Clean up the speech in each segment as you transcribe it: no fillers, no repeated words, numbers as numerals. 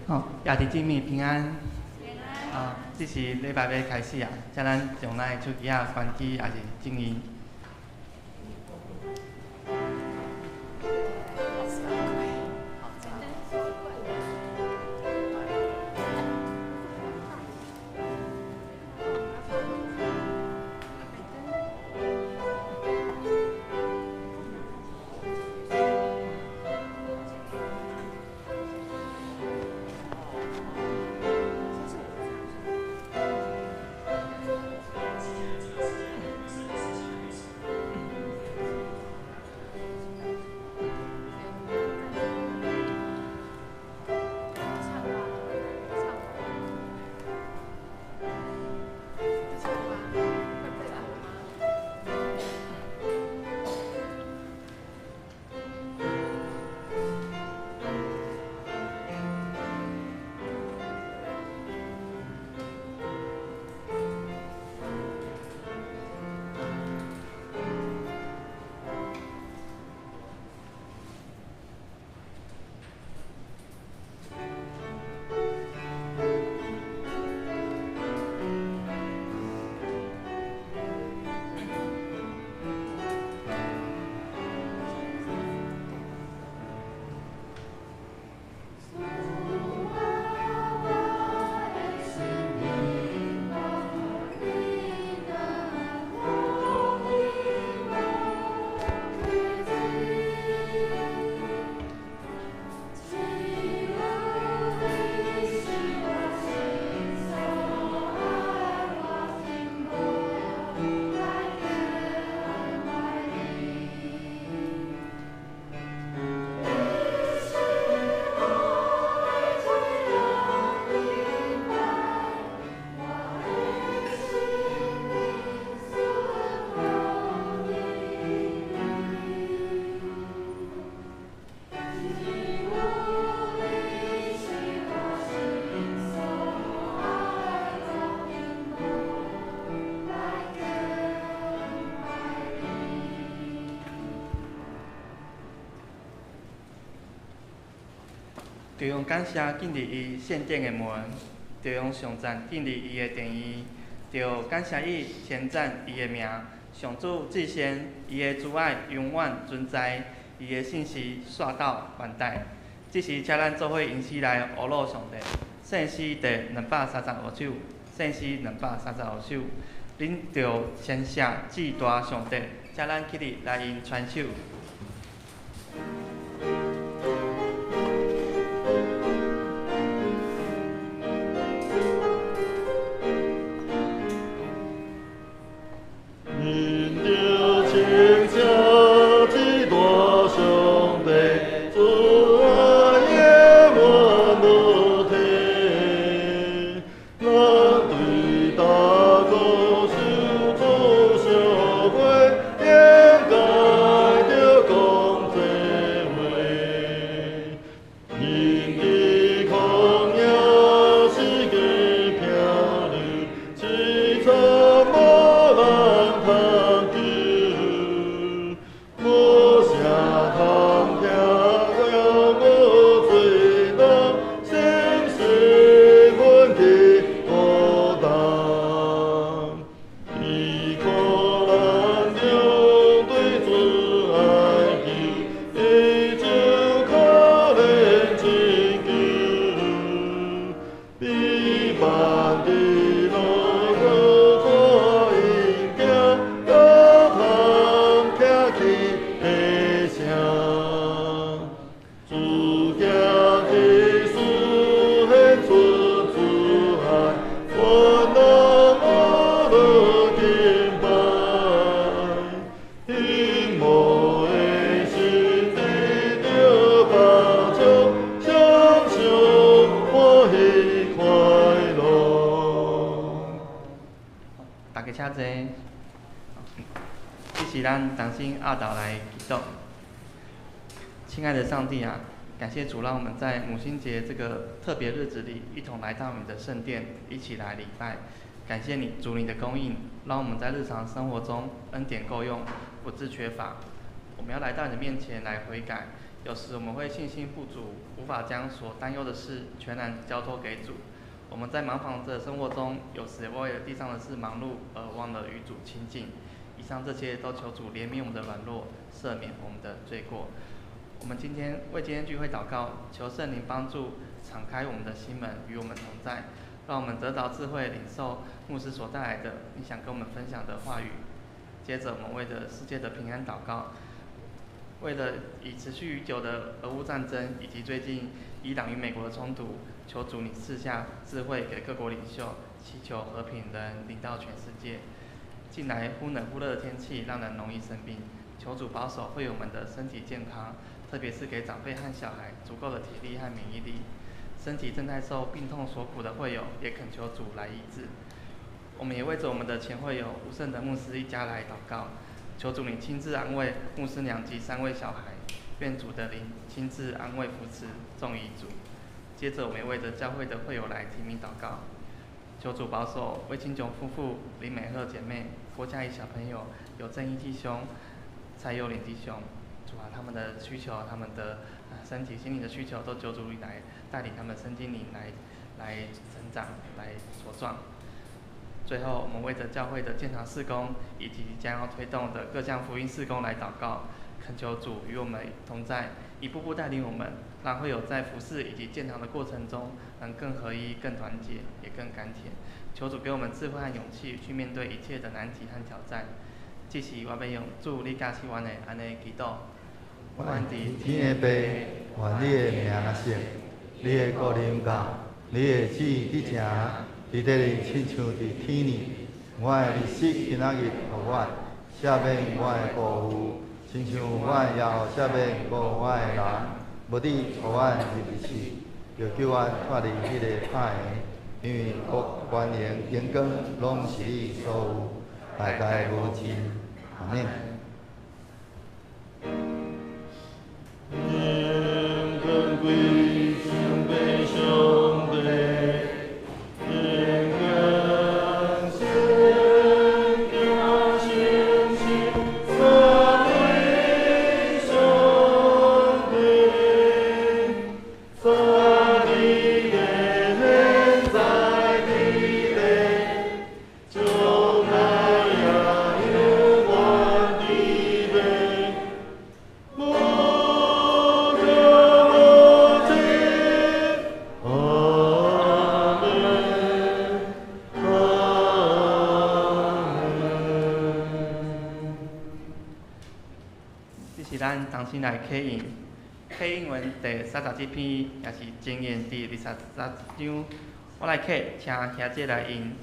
好，兄弟姊妹平安。啊，這是禮拜欲開始啊，請咱將咱的手機仔關機，抑是靜音。著用感謝進入伊聖殿的門，著用頌讚進入伊的殿宇，著感謝伊，稱讚伊的名。上主至聖，伊的慈愛永遠存在，伊的信實紲到萬代。這時，請咱做伙引起來呵咾上帝。聖詩第235首，聖詩235首，恁著稱謝至大上帝，請咱起立來用傳手。大家請坐。這是咱同心阿道來祈禱。親愛的上帝啊，感謝主，讓我們在母親節這個特別日子裡，一同來到你的聖殿，一起來禮拜。感謝你，主你的供應，讓我們在日常生活中恩典夠用，不致缺乏。我們要來到你的面前來悔改，有时我們會信心不足，無法將所擔憂的事全然交託給主。我們在忙忙的生活中，有時為了地上的事忙碌而忘了與主親近。以上這些都求主憐憫我們的軟弱，赦免我們的罪過。我們今天為今天聚會禱告，求聖靈幫助，敞開我們的心門，與我們同在，讓我們得到智慧，領受牧師所帶來的你想跟我們分享的話語。接着，我們為了世界的平安禱告，為了已持續已久的俄烏戰爭，以及最近伊朗與美國的衝突，求主你賜下智慧給各國領袖，祈求和平能臨到全世界。近來忽冷忽熱的天氣，讓人容易生病，求主保守會友們的身體健康，特別是給長輩和小孩足夠的體力和免疫力。身體正在受病痛所苦的會友，也懇求主來醫治。我們也為着我們的前會友吳勝德牧師一家來禱告，求主你親自安慰牧師娘及三位小孩，願主的靈親自安慰扶持眾遺族。接着，我們也為着教會的會友來提名禱告，求主保守魏清炯夫婦、林美鶴姐妹、郭嘉怡小朋友、有正義弟兄、蔡佑林弟兄，主啊，他們的需求、他們的身體、心靈的需求，都求主你來帶領他們身心靈來成長、來茁壯。最後，我們為着教會的建堂事工以及將要推動的各項福音事工來禱告，懇求主與我們同在，一步步帶領我們，讓會友在服事以及建堂的過程中，能更合一、更團結，也更甘甜。求主給我們智慧和勇氣，去面對一切的難題和挑戰。這是我欲用主你教示阮的按呢祈禱。阮佇天的父，願你的名聖，你的國臨到，你的旨意佇成，佇地裡親像佇天爾。阮的日食今仔日予阮，赦免阮的過誤，親像阮也赦免過阮的人，無得予阮入試，著救阮脫離彼个歹的，因為國權榮榮光攏是你所有，代代無盡。阿們。願光歸上帝上帝，願光聖行聖神三位上帝，三地的現在地的，將來也永遠地的。無窮無盡，阿門，阿門。這是咱同心來啟應，啟應文第37篇，也是箴言第23章。我來啟，請兄姐來應。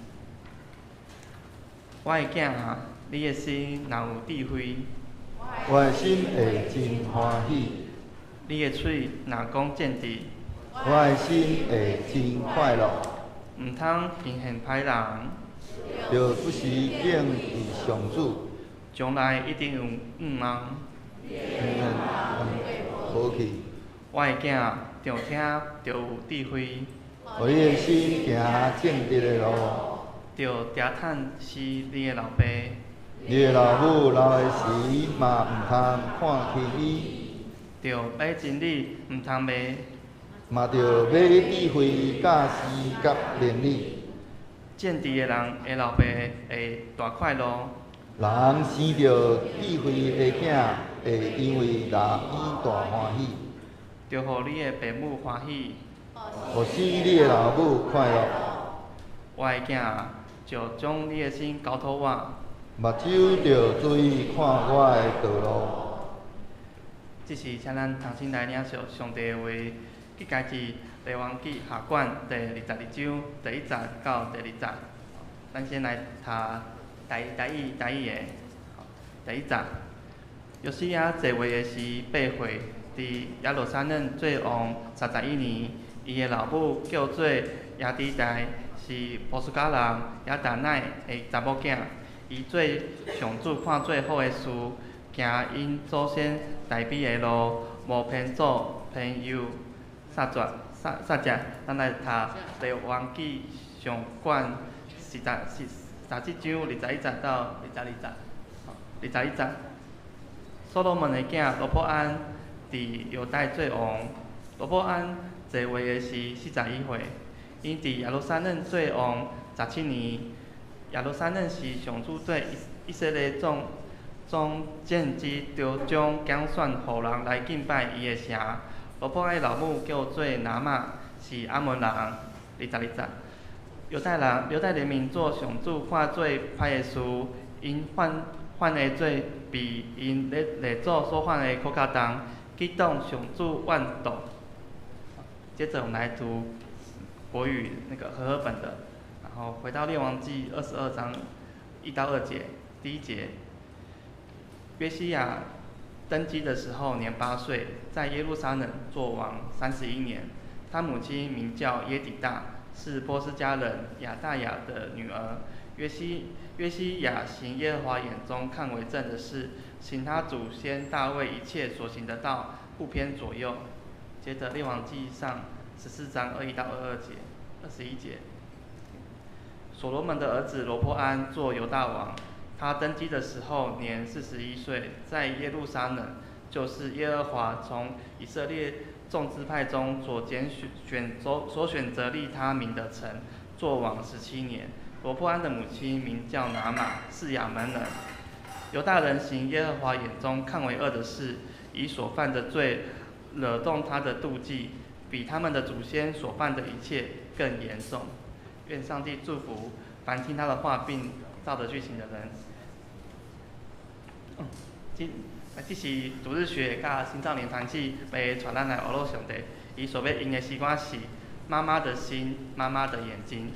我的囝啊，你的心若有智慧，我的心會真歡喜，你的喙若講正直，我的心會真快樂。毋通輕看歹人，著不時敬畏上主，將來一定有向望。好去。我的囝啊，著聽著有智慧，予你的心行正直的路，著提趁死你的老爸。你的老母老的時嘛毋通看輕伊，著買真理，毋通賣。嘛著買智慧教示佮明理。正直的人的老爸會大快樂。人生著智慧的囝，會因為伊大歡喜。著予你的爸母歡喜，予使你的老母快樂。我的囝啊，就將你的心交託我。目睭著注意看我的道路。這是請咱同心來領受上帝的話，記載佇列王紀下卷第22章第一節到第二節。咱先來讀台語的，第一節。約西亞在位的時8歲，佇耶路撒冷做王31年。伊的老母叫做耶底大，是波斯甲人亞達乃的查某囝。伊做上主看做好的事，行𪜶祖先大衛的路，無偏左偏右。三節，三節，咱來讀列王紀上卷47章21節到22節。21節。所羅門的囝羅波安佇猶大做王。羅波安在位的時41歲，伊佇耶路撒冷做王17年。耶路撒冷是上主對以色列眾先知中揀選予人來敬拜伊的城。羅波安的老母叫做拿瑪，是亞捫人。22節，猶大人猶大人民做上主看做歹的事，𪜶犯的罪比𪜶列祖所犯的閣較重，激動上主怨毒。接著我們來讀國語那個和合本的，然後回到列王紀22章1到2節，第一節，約西亞登基的時候年8歲，在耶路撒冷作王31年。他母親名叫耶底大，是波斯迦人亞大雅的女兒。約西亞行耶和華眼中看為正的事，行他祖先大衛一切所行的道，不偏左右。接着列王紀上14章21到22節，21節。所羅門的兒子羅波安做猶大王，他登基的時候年41歲，在耶路撒冷，就是耶和華從以色列眾支派中所揀選所選擇立他名的城，做王17年。羅波安的母親名叫拿瑪，是亞捫人。猶大人行耶和華眼中看為惡的事，以所犯的罪惹動他的妒忌，比他們的祖先所犯的一切更嚴重。願上帝祝福凡聽他的話並照著去行的人。這是主日學佮青少年團契欲帶咱來學樂上帝，伊所欲用的詩歌是《媽媽的心，媽媽的眼睛》。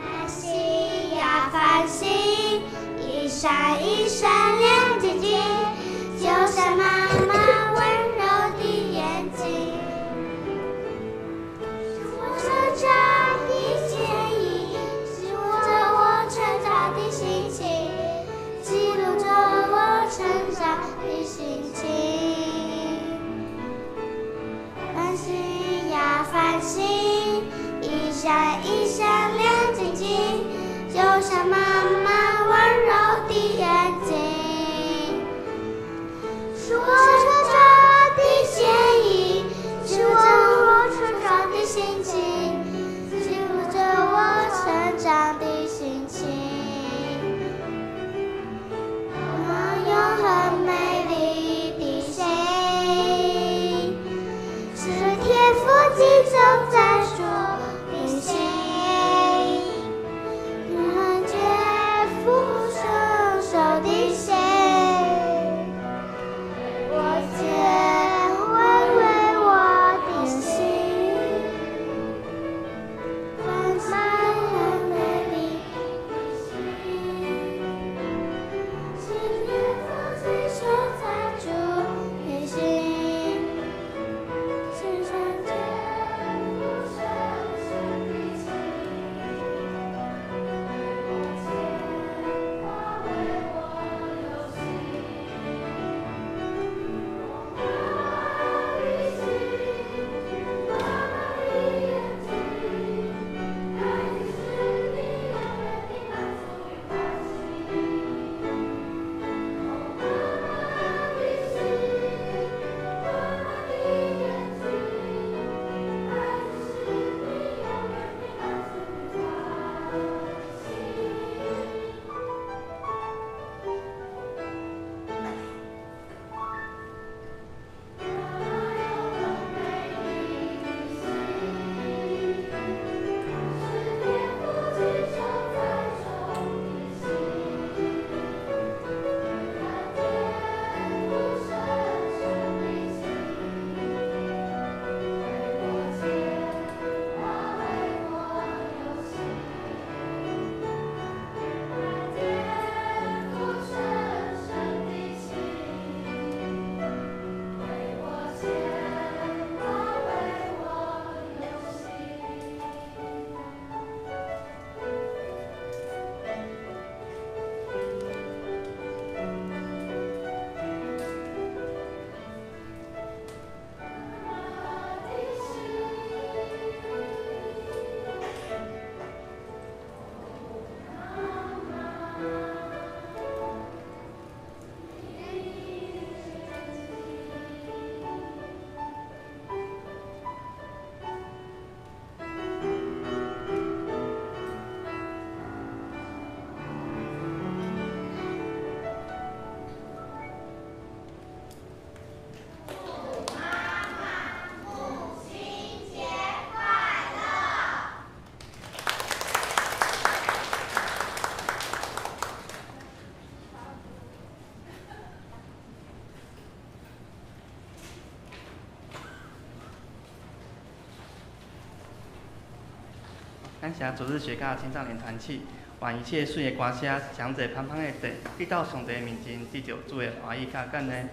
繁星呀繁星，一閃一閃亮晶晶，就像媽媽溫柔的眼睛。是我成長的剪影，記錄著我成長的心情，記錄著我成長的心情。繁星呀繁星，一閃一閃亮晶晶，就像媽媽溫柔的眼睛。是我成長的剪影，記錄著我成長的心情，記錄著我成長的心情。我們有很美麗的心，是天父記藏在手的心。感謝主日學佮青少年團契，願一切順的歌聲，響這芳芳的地，去到上帝面前，得著主的歡喜佮感恩。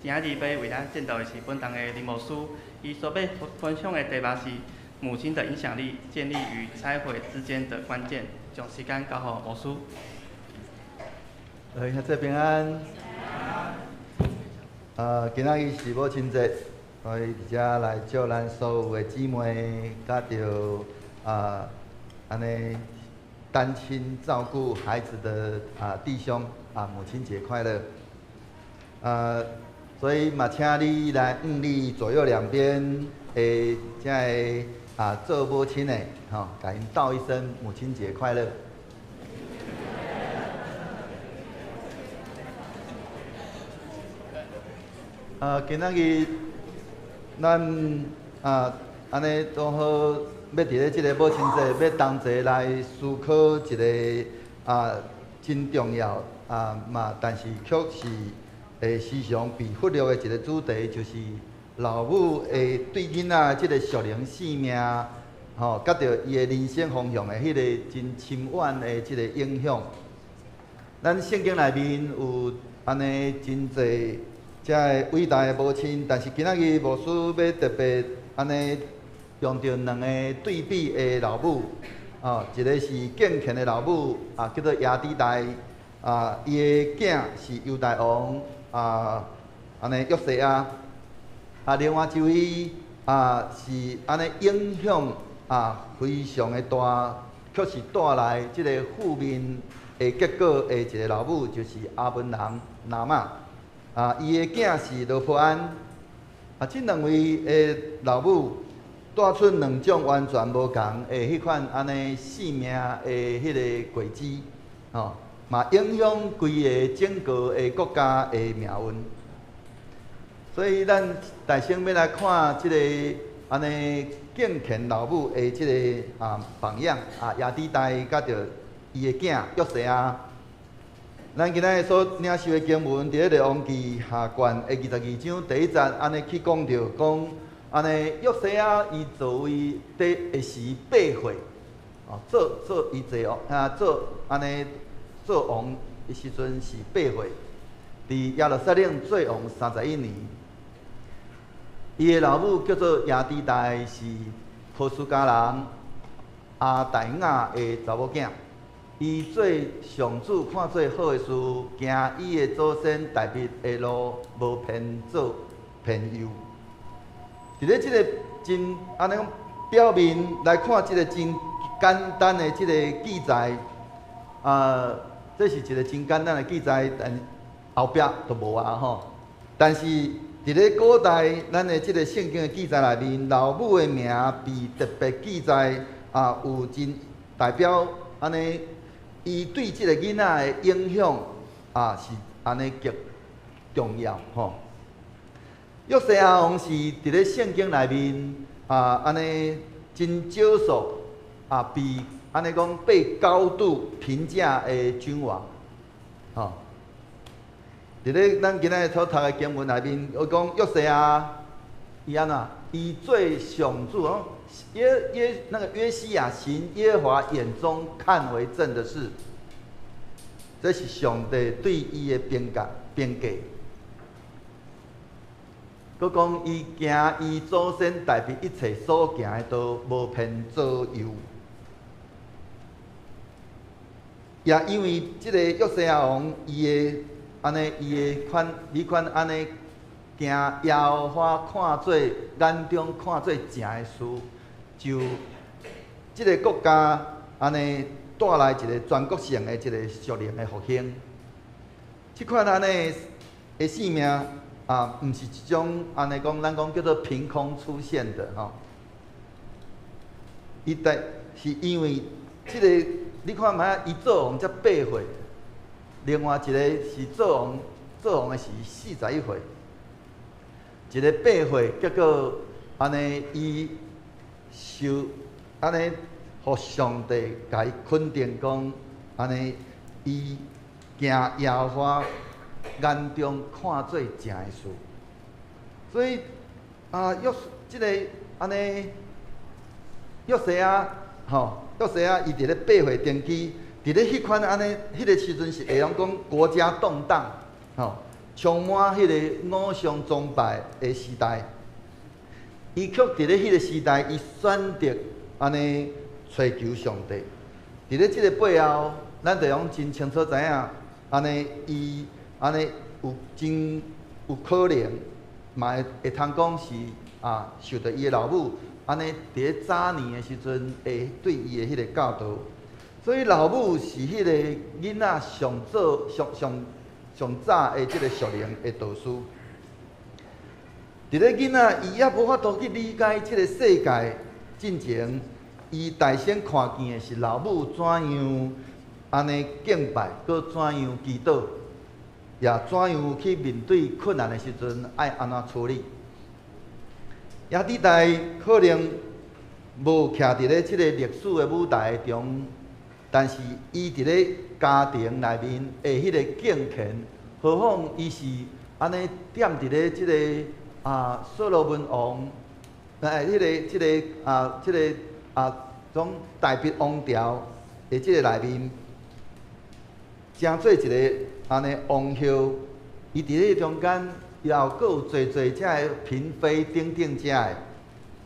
今仔日欲為咱證道的是本堂的林牧師，伊所欲分享的題目是母親的影響力，建立與拆毀之間的關鍵。將時間交予牧師。兄弟平安。今仔日是母親節，所以佇遮來祝咱所有的姊妹，佮著按呢單親照顧孩子的弟兄母親節快樂。所以嘛，請你來向你左右兩邊的這个做母親的，吼，共𪜶道一聲母親節快樂。今仔日咱按呢拄好欲佇咧這个母親節，欲同齊來思考一个真重要嘛，但是卻是會時常被忽略的一個主題，就是老母的對囡仔這个屬靈性命，吼，佮著伊的人生方向的彼個真深遠的這个影響。咱聖經內面有按呢真濟遮个偉大的母親，但是今仔日牧師欲特別按呢用著兩个對比的老母，一个是敬虔的老母，叫做亞底代，伊的囝是猶大王，按呢約西亞，另外一位是按呢影響非常的大，卻是帶來這个負面的結果的一个老母，就是亞捫人拿瑪，伊的囝是羅波安，這兩位的老母帶出兩種完全無仝的彼款按呢性命的彼个軌跡，吼，嘛影響規个整個的國家的命運。所以咱大先欲來看這个按呢敬虔老母的這个榜樣亞底代佮著伊的囝約西亞。咱今仔日所領受的經文，佇咧列王紀下卷的22章第一節，按呢去講著講，按呢約西亞伊做位的時八歲，做做伊做王做按呢做王的時陣是八歲，佇耶路撒冷做王31年。伊的老母叫做亞底代，是波斯迦人亞大雅的查某囝。伊做上主看做好的事，行伊的祖先大衛的路，無偏左偏右。佇咧這个真按呢講表面來看，這个真簡單的這个記載，這是一个真簡單的記載，但後壁就無啊吼。但是佇咧古代，咱的這个聖經的記載內面，老母的名被特別記載，有真代表按呢，伊對這个囡仔的影響是按呢極重要吼。約西亞王是佇咧聖經內面按呢真少數被按呢講被高度評價的君王，吼。佇咧咱今仔日所讀的經文內面，伊講約西亞，伊按怎？伊做上主哦，約約那個約西亞行耶和華眼中看為正的事，這是上帝對伊的評價評價。閣講伊行伊祖先大衛一切所行的道，無偏左右。也因為這个約西亞王，伊的按呢，伊的款，彼款按呢，行耶和華看做眼中看做正的事，就這个國家按呢帶來一个全國性的一个屬靈的復興。這款按呢的性命毋是一種按呢講，咱講叫做憑空出現的吼。伊但是因為這个，你看覓，伊做王才八歲，另外一个是做王，做王的是41歲，一个八歲，結果按呢伊受按呢，予上帝共伊肯定講，按呢伊行耶和華眼中看做正的事，所以約這个按呢約西亞吼，約西亞伊佇咧8歲登基，佇咧彼款按呢，彼個時陣是會用講國家動盪，吼，充滿彼個偶像崇拜的時代。伊卻佇咧彼個時代，伊選擇按呢揣求上帝。佇咧這個背後，咱就用真清楚知影，按呢伊按呢有真有可能，嘛會會通講是啊，受著伊的老母按呢佇咧早年的時陣，會對伊的彼個教導。所以老母是彼個囡仔上早、上上上早的這個屬靈的導師。佇咧囡仔伊猶無法度去理解這個世界進前，伊大先看見的是老母怎樣按呢敬拜，閣怎樣祈禱，也怎樣去面對困難的時陣愛按怎處理。耶底大可能無徛佇咧這個歷史的舞台中，但是伊佇咧家庭內面的彼個敬虔，何況伊是按呢踮佇咧這個啊所羅門王，哎，彼個這個啊這個啊種大衛王朝的這個內面，成做一個按呢王后，伊佇咧中間也有閣有濟濟遮的嬪妃等等遮的，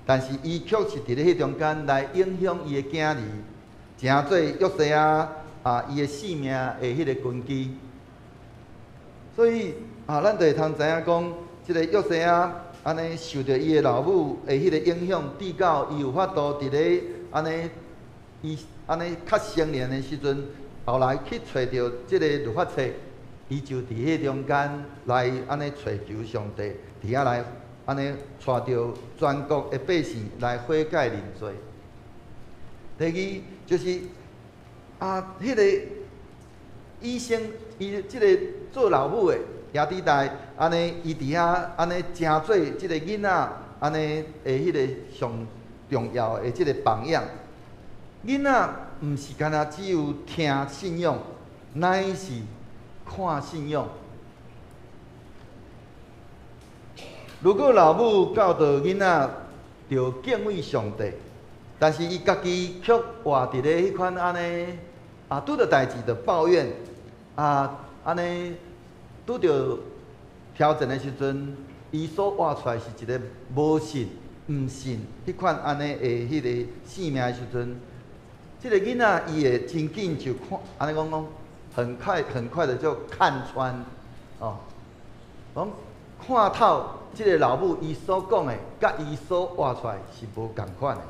但是伊卻是佇咧彼中間來影響伊的囝兒，成做約西亞啊，伊的性命的彼個根基。所以啊，咱就會通知影講，這個約西亞按呢受著伊的老母的彼個影響，直到伊有法度佇咧按呢，伊按呢較成年的時陣，後來去揣著這個律法冊，伊就佇彼中間來按呢揣求上帝，佇遐來按呢帶著全國的百姓來悔改認罪。第二就是啊，彼個醫生伊這個做老母的耶底大按呢，伊佇遐按呢成做這個囡仔按呢的彼個上重要的這個榜樣。囡仔毋是干焦只有聽信仰，乃是看信仰。如果老母教導囡仔著敬畏上帝，但是伊家己卻活佇咧彼款按呢，啊，拄著代誌就抱怨，啊，按呢拄著挑戰的時陣，伊所活出來是一個無信、毋信彼款按呢的彼個性命的時陣，這個囡仔伊會真緊就看，按呢講講，很快很快的就看穿，哦，講看透這個老母伊所講的，佮伊所活出來是無仝款的。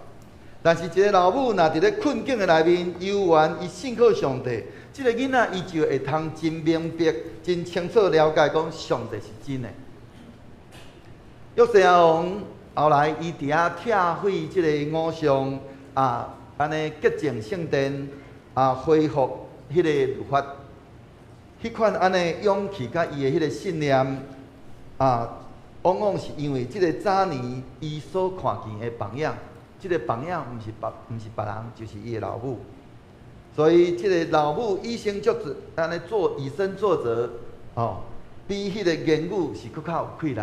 但是，一個老母若佇咧困境的內面，猶原伊信靠上帝，這個囡仔伊就會通真明白、真清楚了解，講上帝是真的。約西亞王後來，伊佇遐拆毀這個偶像，啊，按呢潔淨聖殿，啊，恢復彼個律法，彼款按呢勇氣佮伊的彼個信念，啊，往往是因為這個早年伊所看見的榜樣。這個榜樣毋是別人，就是伊的老母。所以這個老母以身作則，按呢做以身作則，哦，比彼個言語是閣較有氣力。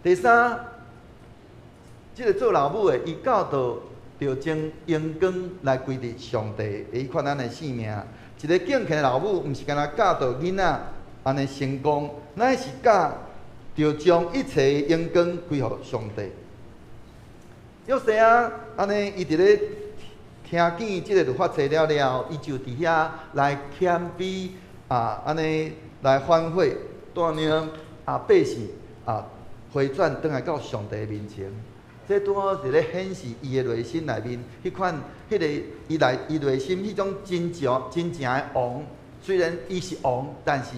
第三，這個做老母的，伊教導著將榮光來歸佇上帝的彼款按呢性命。一個敬虔的老母，毋是干焦教導囡仔按呢成功，乃是教著將一切榮光歸予上帝。約西亞按呢，伊佇咧聽見這個律法冊了了，伊就佇遐來謙卑啊，按呢來反悔，帶領啊百姓啊回轉轉來到上帝面前。這拄好是咧顯示伊的內心內面彼款，彼個伊內伊內心彼種真正真正的王。雖然伊是王，但是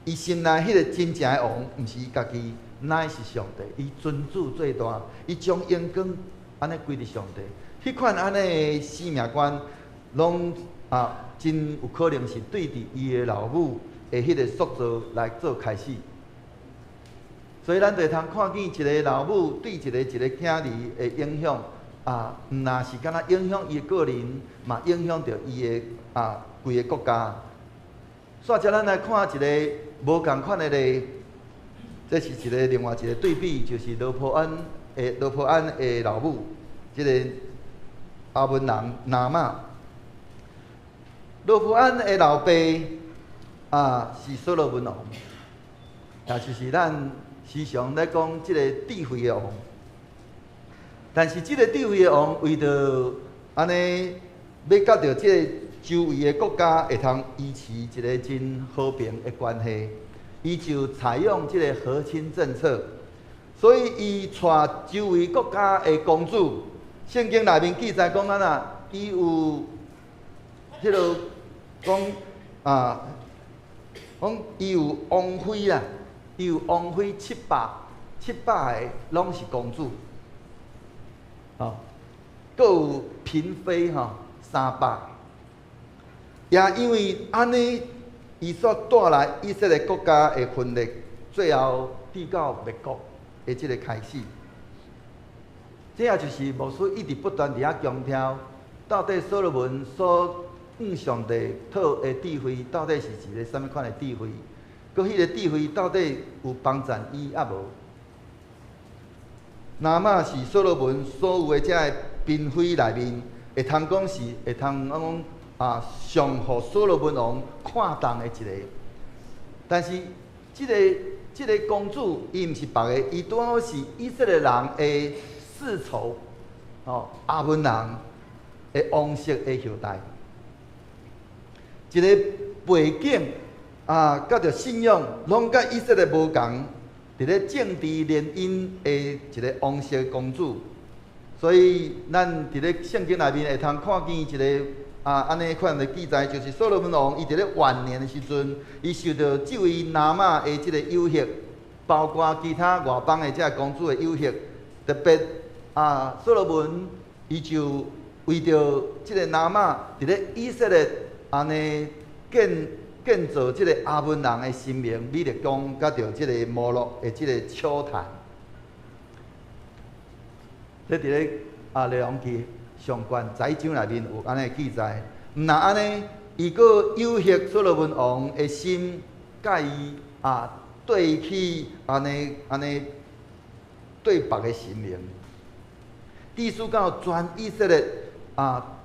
伊心內彼個真正的王，毋是伊家己。乃是上帝，伊尊主最大，伊將榮光按呢歸佇上帝。彼款按呢的生命觀，攏啊真有可能是對佇伊的老母的彼個塑造來做開始。所以咱就會通看見一個老母對一個一個囝兒的影響，啊，毋若是干焦影響伊的個人，嘛影響著伊的啊規个國家。煞接咱來看一个無仝款的例。這是一個另外一個對比，就是羅波安的羅波安的老母，這個亞捫人拿瑪。羅波安的老爸啊是所羅門王，也就是咱時常咧講這個智慧的王。但是這個智慧的王為著按呢欲佮著這個周圍的國家會通維持一個真和平的關係，伊就採用這個和親政策，所以伊娶周圍國家的公主。聖經內面記載講按怎，伊有彼個講啊，講伊有王妃啦，伊有王妃七百，700個攏是公主，吼，閣有嬪妃吼300。也因為按呢，伊所帶來以色列國家的分裂，最後直到滅國的這個開始。這也就是牧師一直不斷佇遐強調，到底所羅門所向上帝討的智慧，到底是一個啥物款的智慧？閣彼個智慧到底有幫贊伊抑無？拿瑪是所羅門所有的這个嬪妃內面，會通講是會通講啊，上予所羅門王看重的一個。但是這個公主，伊毋是別个，伊拄好是以色列人的世仇，吼，亞捫人的王室的後代。一個背景啊，佮著信仰，攏佮以色列無仝，佇咧政治聯姻的一個王室公主。所以咱佇咧聖經內面會通看見一個啊，按呢款的記載，就是所羅門王伊佇咧晚年的時陣，伊受著這位拿瑪的這個誘惑，包括其他外邦的這个公主的誘惑，特別啊，所羅門伊就為著這個拿瑪佇咧以色列按呢建造這個亞捫人的神明米勒公，佮著這個摩洛的這個丘壇。這佇咧啊，列王紀上卷11章內面有按呢記載。毋若按呢，伊閣誘惑所羅門王的心，佮伊啊對去按呢按呢對別的神明，致使到全以色列啊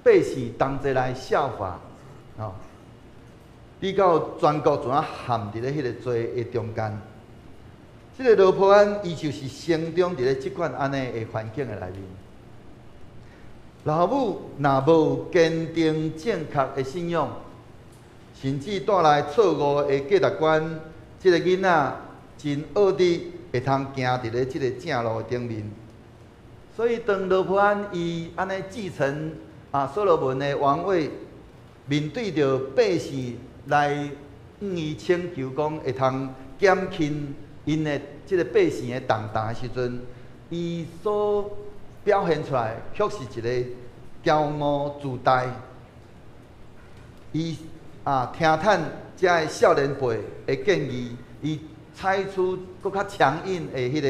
百姓同齊來效法，吼，直到全國怎啊陷佇咧彼個罪的中間。這個羅波安伊就是成長佇咧這款按呢的環境的內面。老母若無堅定正確的信仰，甚至帶來錯誤的價值觀，這個囡仔真惡的會通行佇咧這個正路的頂面。所以當羅波安伊按呢繼承啊所羅門的王位，面對著百姓來向伊請求講會通減輕𪜶的這個百姓的重擔的時陣，伊所表現出來，卻是一個驕傲自大。伊啊聽趁這个少年輩的建議，伊採取閣較強硬的彼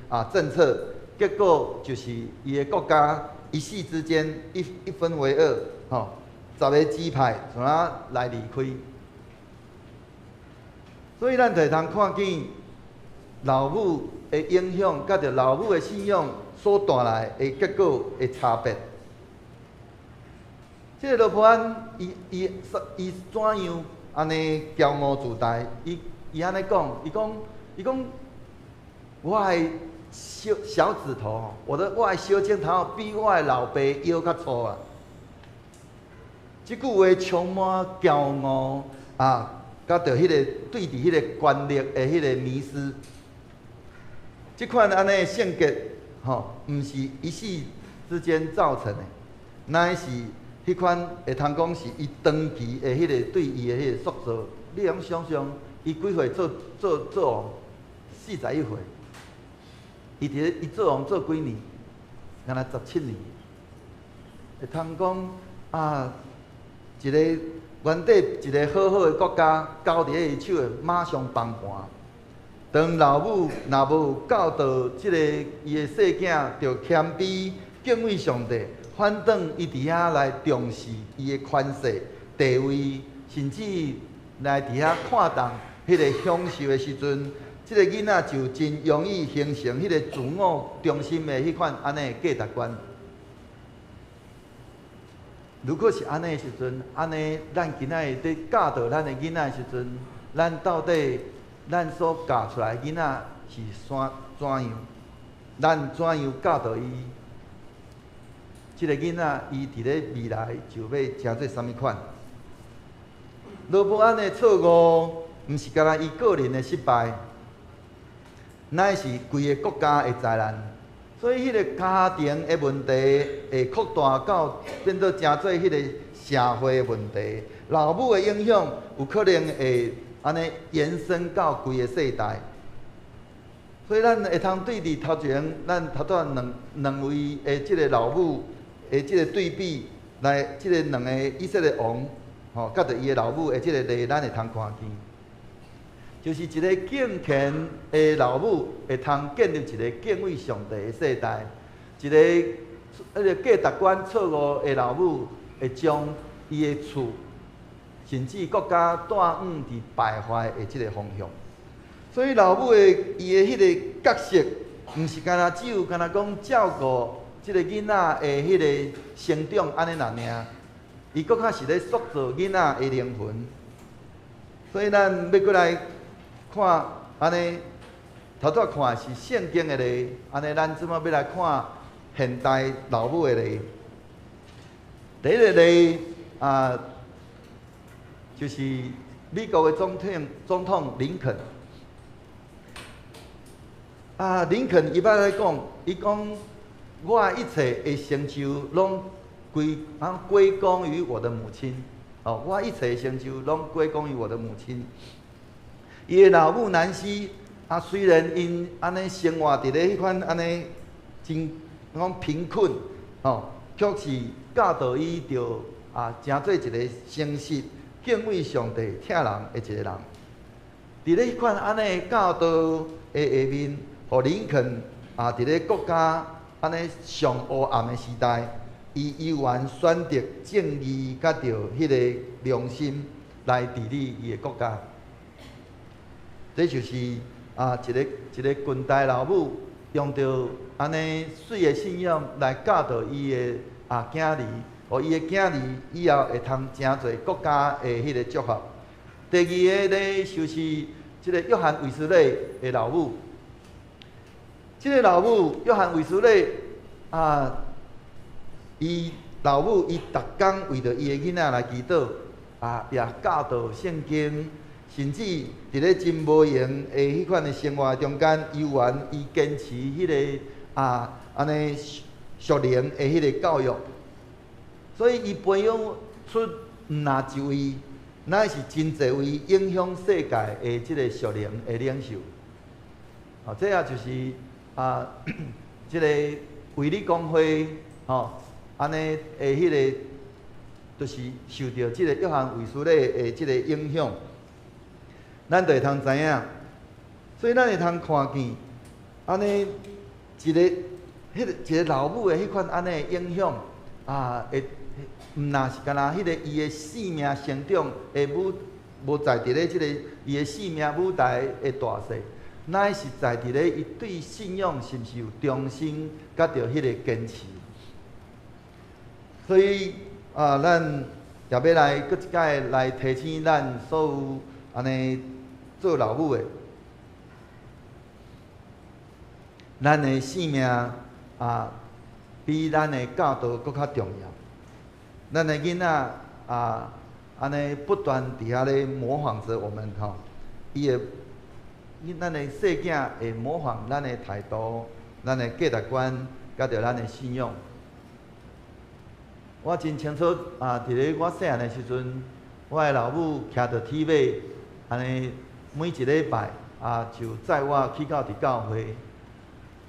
個啊政策，結果就是伊的國家一夕之間一分為二，吼，10個支派怎啊來離開。所以咱就會通看見老母的影響，佮著老母的信仰所帶來的結果的差別。這個羅波安，伊怎樣按呢驕傲自大？伊按呢講，伊講，我的小小指頭，我的小指頭比我的老爸腰較粗啊！這句話充滿驕傲啊，佮著彼個對佇彼個權力的彼個迷思。這款按呢性格，吼，毋是一夕之間造成的，乃是彼款會通講是伊長期的彼個對伊的彼個塑造。你會用想像，伊幾歲做王？41歲。伊佇咧伊做王做幾年？敢若17年。會通講啊，一個原底一個好好的國家，交佇咧伊手的，馬上崩盤。當老母若無教導這個伊的細囝，著謙卑敬畏上帝，反轉伊佇遐來重視伊的權勢地位，甚至來佇遐看重彼個享受的時陣，這個囡仔就真容易形成彼個自我中心的彼款按呢價值觀。如果是按呢的時陣，按呢咱今仔日佇教導咱的囡仔的時陣，咱到底咱所教出來的囡仔是怎怎樣？咱怎樣教導伊？這个囡仔伊佇咧未來就欲成做啥物款？羅波安的錯誤，毋是干焦伊個人的失敗，乃是規个國家的災難。所以，彼个家庭的問題會擴大到變做成做彼個社會的問題。老母的影響有可能會按呢延伸到規个世代。所以，咱會通對佇頭前，咱頭拄仔兩兩位的這个老母的這个對比，來這个兩个以色列王，吼，佮著伊的老母的這个例，咱會通看見，就是一个敬虔的老母會通建立一个敬畏上帝的世代，一个彼个價值觀錯誤的老母會將伊的厝，甚至國家帶往佇敗壞的這个方向。所以老母的伊的彼个角色，毋是干焦只有干焦講照顧這个囡仔的彼个成長按呢爾，伊閣較是咧塑造囡仔的靈魂。所以咱欲閣來看按呢，頭拄仔看的是聖經的例，按呢咱這擺欲來看現代老母的例。第一个例啊，就是美國的總統林肯。啊，林肯伊捌咧講，伊講我一切的成就攏歸功於我的母親。哦，我一切的成就攏歸功於我的母親。伊的老母南希啊，雖然𪜶按呢生活佇咧彼款按呢真講貧困，吼，卻是教導伊著啊，成做一个誠實、敬畏上帝、疼人的一个人。佇咧彼款按呢教導的下面，予林肯啊，佇咧國家按呢上黑暗的時代，伊猶原選擇正義佮著彼个良心來治理伊的國家。這就是啊，一个一个近代老母用著按呢媠的信仰來教導伊的啊囝兒，予伊的囝兒以後會通成做國家的彼个祝福。第二个咧，就是這个約翰衛斯理的老母。這个老母約翰衛斯理啊，伊老母伊逐工為著伊的囡仔來祈禱，啊，也教導聖經，甚至佇咧真無閒的彼款的生活中間，猶原伊堅持彼个啊，按呢屬靈的彼个教育。所以伊培養出毋若一位，乃是真濟位影響世界的這个屬靈的領袖。哦，這也就是啊，這个衛理公會吼，按呢的彼个，就是受著這个約翰衛斯理的這个影響，咱就會通知影。所以咱會通看見，按呢一個彼个一个老母的彼款按呢的影響啊，會毋若是干焦彼个伊的生命成長的舞無在佇咧這个伊的生命舞台的大細，乃是在佇咧伊對信仰是毋是有忠心，佮著彼個堅持。所以啊，咱也欲來閣一擺來提醒咱所有按呢做老母的，咱的性命啊，比咱的教導閣較重要。咱的囡仔啊，按呢不斷佇遐咧模仿著我們吼，伊會，咱的細囝會模仿咱的態度、咱的價值觀，佮著咱的信仰。我真清楚啊！佇咧我細漢的時陣，我的老母騎著鐵馬，按呢每一禮拜啊就載我去到佇教會。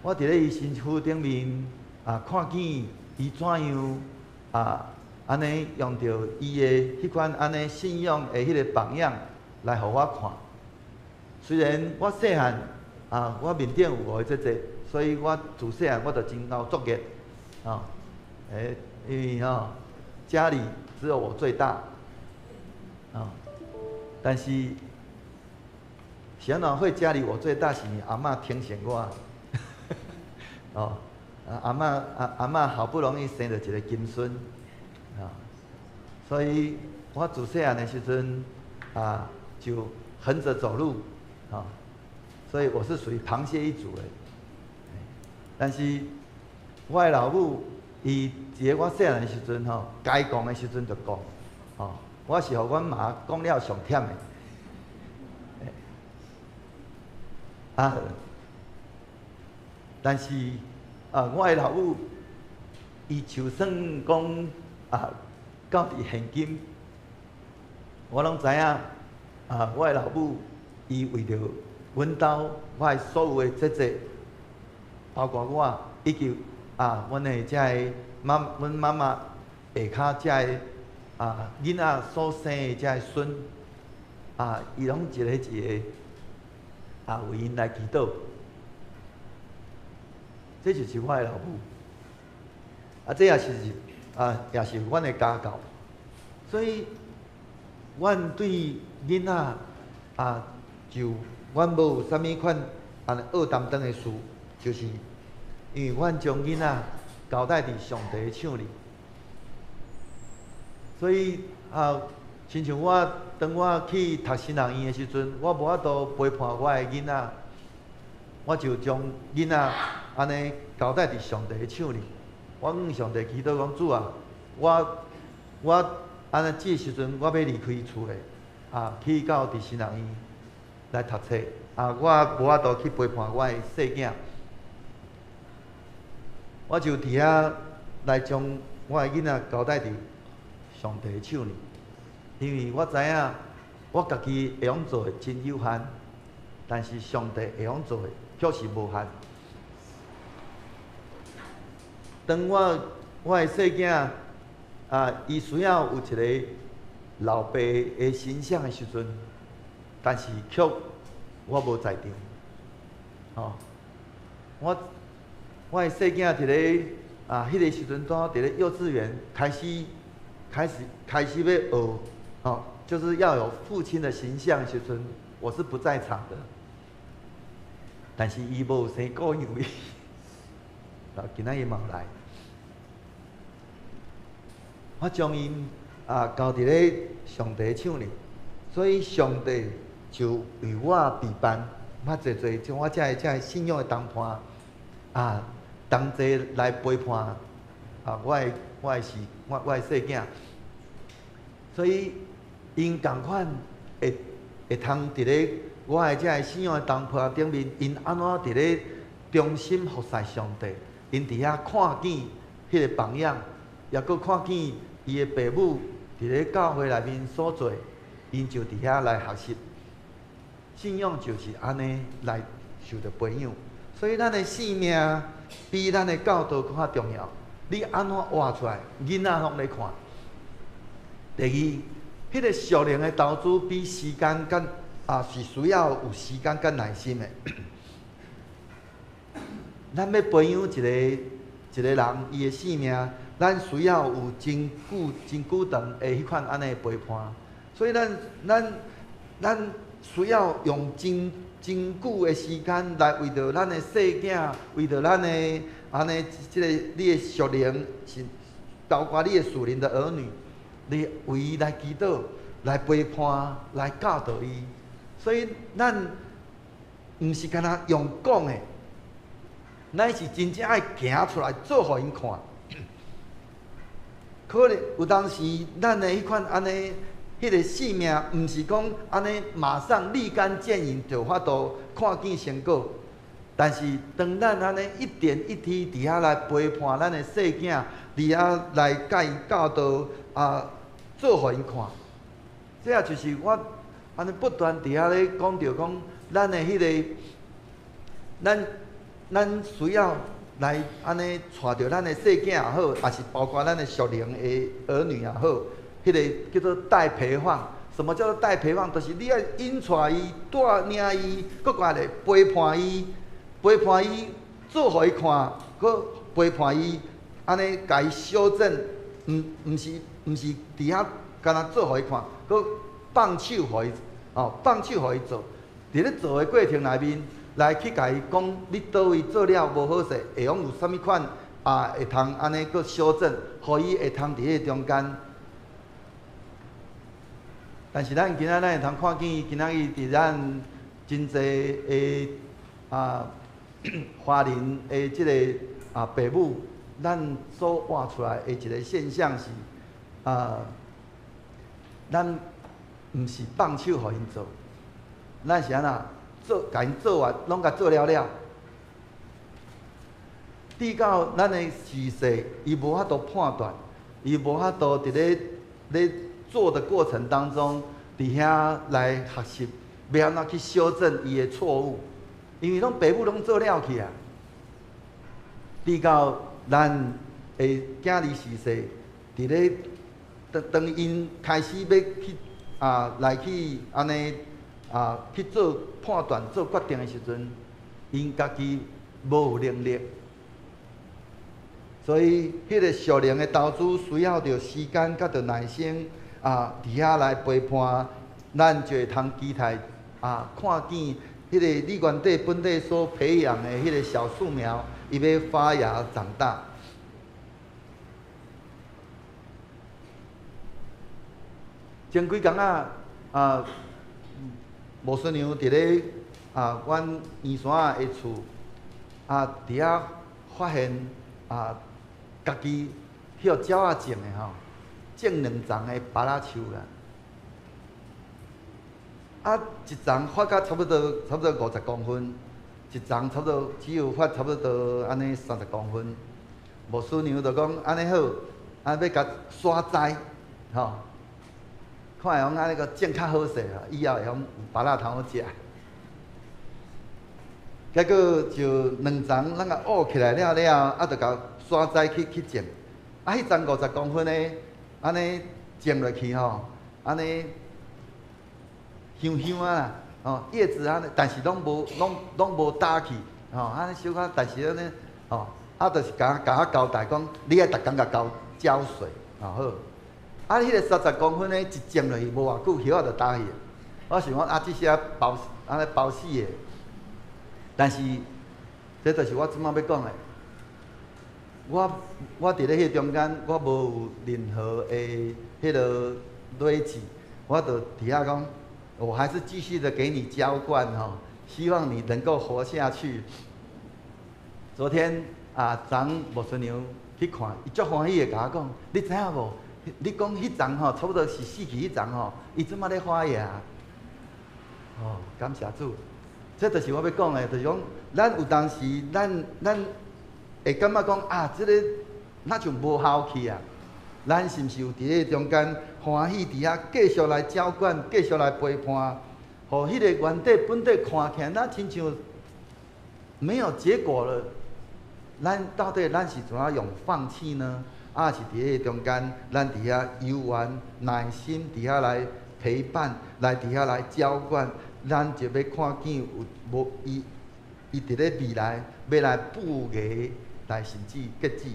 我佇咧伊身軀頂面啊，看見伊怎樣啊，按呢用著伊的彼款按呢信仰的彼個榜樣來予我看。雖然我細漢啊，我面頂有五个姐姐，所以我自細漢我就真𠢕作業，啊，欸，因為吼家裡只有我最大，啊，但是是按怎會家裡我最大是阿嬤提醒我，哦，阿嬤阿阿嬤好不容易生著一个金孫，啊，所以我自細漢的時陣啊，就橫著走路，啊，所以我是屬於螃蟹一族的。但是我的老母，伊佇咧我細漢的時陣吼，該講的時陣就講，吼，我是予阮媽講了上忝的。啊，但是啊，我的老母，伊就算講啊，到佇現今，我攏知影啊，我的老母，伊為著阮兜，我的所有的姐姐，包括我，以及啊，阮的這个媽，阮媽媽下跤這个啊囡仔所生的這个孫，啊，伊攏一個一個啊為𪜶來祈禱。這就是我的老母。啊，這也是啊，也是阮的家教。所以，阮對囡仔啊，就阮無有啥物款按呢僫擔當的事，就是因為阮將囡仔交代佇上帝的手裡。所以啊，親像我當我去讀神學院的時陣，我無法度陪伴我的囡仔，我就將囡仔按呢交代佇上帝的手裡。我向上帝祈禱講：主啊，我按呢這個時陣，我欲離開厝的，啊，去到佇神學院來讀冊，啊，我無法度去陪伴我的細囝，我就佇遐來將我的囡仔交代佇上帝的手裡，因為我知影我家己會用做的真有限，但是上帝會用做的卻是無限。當我的細囝啊，伊需要有一個老爸的形象的時陣，但是卻我無在場。吼，我的細囝佇咧啊，彼個時陣拄好佇咧幼稚園開始欲學，吼，就是要有父親的形象的時陣，我是不在場的。但是伊無生顧養伊，啊，今仔日嘛有來。我將𪜶啊交佇咧上帝手裡，所以上帝就為我備辦，我濟濟將我這个這个信仰的同伴啊，同齊來陪伴啊，我的是我的細囝，所以𪜶仝款會通佇咧我的這个信仰的同伴頂面，𪜶按怎佇咧忠心服侍上帝，𪜶佇遐看見彼個榜樣，抑閣看見伊的爸母佇咧教會內面所做，𪜶就佇遐來學習。信仰就是按呢來受著培養，所以咱的生命比咱的教導閣較重要。你按怎活出來，囡仔攏咧看。第二，彼個屬靈的投資比時間較啊是需要有時間佮耐心的。咱欲培養一個一個人伊的生命，咱需要有真久真久長的彼款按呢陪伴。所以咱需要用真真久的時間來為著咱的細囝，為著咱的按呢這個你的屬靈是包括你的屬靈的兒女，你為伊來祈禱、來陪伴、來教導伊。所以咱毋是干焦用講的，咱是真正愛行出來做予𪜶看。可能有當時咱的彼款按呢，彼個生命毋是講按呢馬上立竿見影就有法度看見成果，但是當咱按呢一點一滴佇遐來陪伴咱的細囝，佇遐來共伊教導啊，做予𪜶看，這也就是我按呢不斷佇遐咧講著講，咱的彼個，咱需要來按呢帶著咱的細囝也好，抑是包括咱的屬靈的兒女也好，彼個叫做帶陪放。什麼叫做帶陪放？就是你愛引帶伊、帶領伊，閣過來陪伴伊，陪伴伊做予伊看，閣陪伴伊，按呢共伊修正，毋是佇遐干焦做予伊看，閣放手予伊，哦，放手予伊做。佇咧做的過程內面，來去共伊講，你佗位做了無好勢，會用有啥物款啊？會通按呢閣修正，予伊會通佇彼個中間但是咱今仔咱會通看見，今仔日佇咱真濟的華人的這个爸母，咱所活出來的一个現象是咱毋是放手予𪜶做，咱是按怎做，共𪜶做完，攏共做了了。直到咱的時勢，伊無法度判斷，伊無法度佇咧咧做的過程當中，佇遐來學習，欲按怎去修正伊的錯誤，因為攏爸母攏做了去啊。直到咱的囝兒時勢，佇咧當當𪜶開始欲去來去按呢去做判斷、做決定的時陣，𪜶家己無有能力。所以，彼个屬靈的投資需要著時間佮著耐心佇遐來陪伴，咱就會通期待看見彼个你原底本底所培養的彼个小樹苗，伊欲發芽長大。前幾工牧師娘佇咧阮圓山的厝佇遐發現家己彼個鳥仔種的吼，種兩叢的芭樂樹啦。一叢發到差不多50公分，一叢差不多只有發差不多按呢30公分。牧師娘就講按呢好，欲共徙栽，吼，看會講按呢閣種較好勢啊，以後會講有芭樂通好食。結果就兩叢咱共挖起來了了後，就共徙栽去去種。彼叢50公分的，按呢種落去吼，按呢香香啊啦，吼葉子按呢，但是攏無攏攏無焦去，吼按呢小可，但是按呢，吼就是共共我交代講，你愛逐工共澆澆水，吼好。彼个30公分的，一種落去無偌久，葉仔就焦去。我想講這是包按呢包死的。但是，這就是我這擺欲講的。我佇咧彼中間，我無有任何的彼个累積，我就佇遐講，我還是繼續的給你澆灌吼，希望你能夠活下去。昨天昨牧師娘去看，伊足歡喜的共我講，你知影無？你講彼叢吼，差不多是死去彼叢吼，伊這擺咧發芽。哦，感謝主。這就是我欲講的，就是講，咱有當時，咱會感覺講這个若像無效去啊。咱是毋是有佇咧中間歡喜佇遐繼續來澆灌，繼續來陪伴，予彼個原底本底看起來，若親像沒有結果了。咱到底咱是怎樣用放棄呢？抑是佇咧中間，咱佇遐猶原耐心佇遐來陪伴，來佇遐來澆灌。咱就欲看見有無伊，伊佇咧未來欲來布芽，來甚至結子。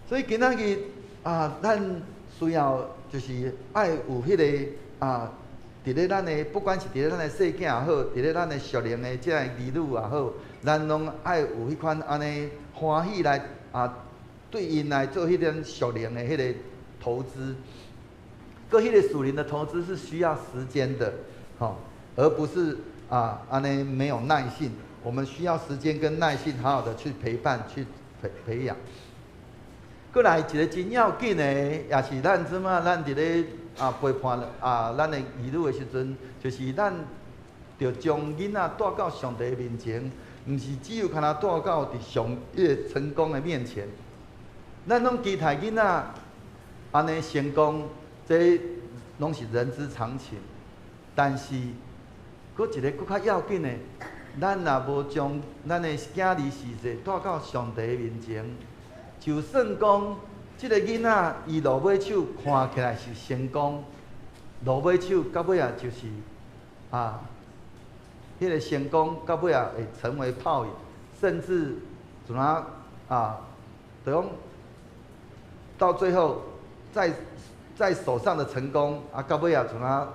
所以今仔日咱需要就是愛有彼个佇咧咱的不管是佇咧咱的細囝也好，佇咧咱的屬靈的這个兒女也好，咱攏愛有彼款按呢歡喜來對𪜶來做彼種屬靈的彼个投資。閣彼个屬靈的投資是需要時間的，吼，而不是按呢沒有耐性。我們需要時間跟耐性，好好的去陪伴、去培養。閣來一个真要緊的，也是咱這擺咱佇咧陪伴咱的兒女的時陣，就是咱著將囡仔帶到上帝面前，毋是只有干焦帶到佇上彼个成功的面前。咱攏期待囡仔按呢成功。這攏是人之常情，但是，閣一个閣較要緊的，咱若無將咱的囝兒時勢帶到上帝面前，就算講這个囡仔伊落尾手看起來是成功，落尾手到尾仔就是彼个成功到尾仔會成為泡影，甚至怎啊，就講到最後在手上的成功到尾仔怎啊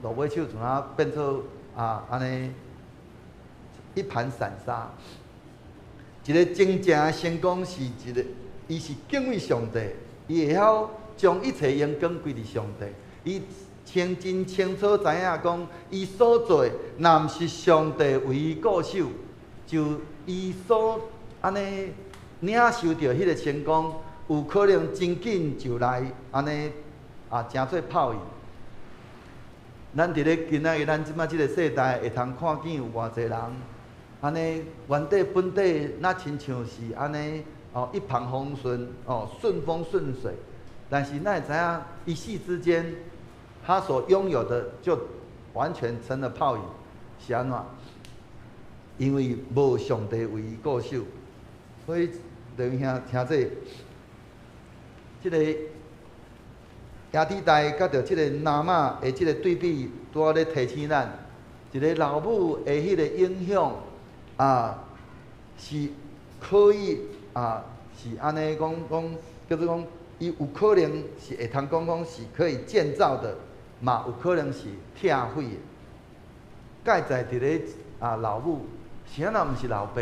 落尾手怎啊變做按呢一盤散沙。一个真正的成功是一个，伊是敬畏上帝，伊會曉將一切榮光歸佇上帝，伊真清楚知影講，伊所做的，若毋是上帝為伊顧守，就伊所按呢領受著彼個成功，有可能真緊就來按呢啊，成做泡影。咱佇咧今仔日咱這擺這个世代，會通看見有偌濟人，按呢原底本底，若親像是按呢哦一帆風順哦順風順水，但是咱會知影一夕之間，他所擁有的就完全成了泡影，是按怎？因為無上帝為伊顧守，所以弟兄聽這這个亞底代佮著這个拿瑪的這个對比，拄好咧提醒咱，一个老母的彼个影響啊，是可以啊，是按呢講講，叫做講，伊有可能是會通講講是可以建造的，嘛有可能是拆毀的。蓋在佇咧啊老母，是按怎毋是老爸？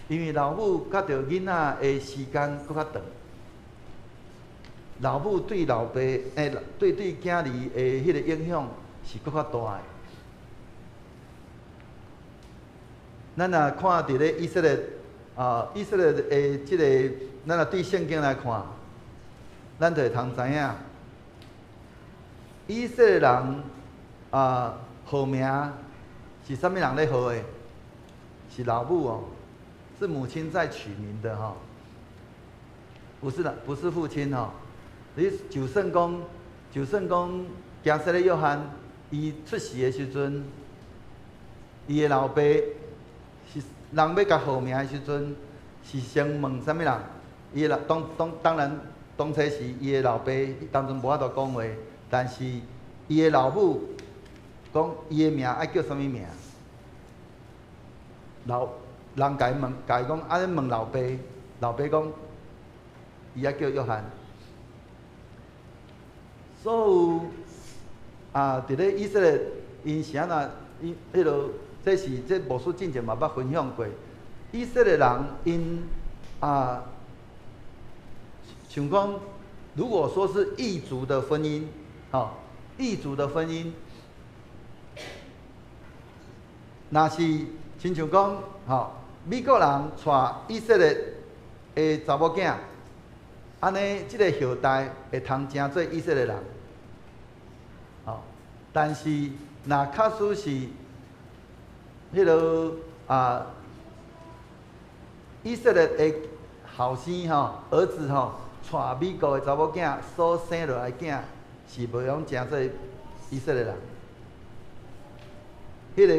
因為老母佮著囡仔的時間閣較長。老母對老爸，對囝兒的彼个影響是閣較大的。咱若看佇咧以色列啊，以色列的這个，咱若對聖經來看，咱就會通知影，以色列人啊，號名是啥物人咧號的？是老母哦，是母親在取名的吼，不是的，不是父親吼。你就算講，行洗禮約翰，伊出世的時陣，伊的老爸是人欲共號名的時陣，是先問啥物人？伊的老當當當然，當初時伊的老爸當陣無法度講話，但是伊的老母講伊的名愛叫啥物名？老人共伊問，共伊講，按呢問老爸，老爸講，伊愛叫約翰。所有啊，佇咧以色列，𪜶是按怎？𪜶彼落，這是這牧師進前嘛捌分享過。以色列人𪜶啊，像講，如果說是異族的婚姻，吼，異族的婚姻，若是親像講，吼，美國人娶以色列的查某囝，按呢，這个後代會通成做以色列人，吼。但是若假使是彼落啊，以色列的後生吼，兒子吼，娶美國的查某囝所生落來囝，是袂用成做以色列人。彼个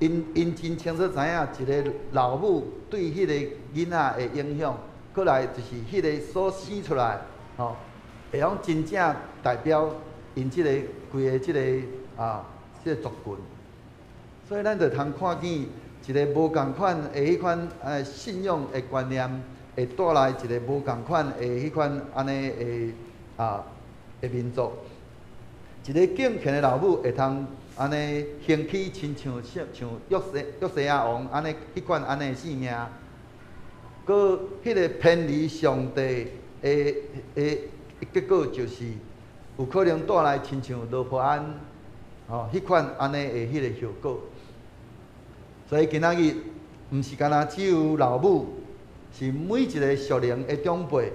𪜶𪜶真清楚知影，一个老母對彼个囡仔的影響，閣來就是彼个所生出來，吼，會用真正代表𪜶這個規个這个啊，這个族群。所以咱就通看見一个無仝款的彼款信仰的觀念，會帶來一個無仝款的彼款按呢的啊的民族。一个敬虔的老母會通按呢興起，親像像約西亞王按呢彼款按呢的性命，閣彼个偏離上帝的的結果，就是有可能帶來親像羅波安吼彼款按呢的彼个後果。所以今仔日毋是干焦只有老母，是每一个屬靈的長輩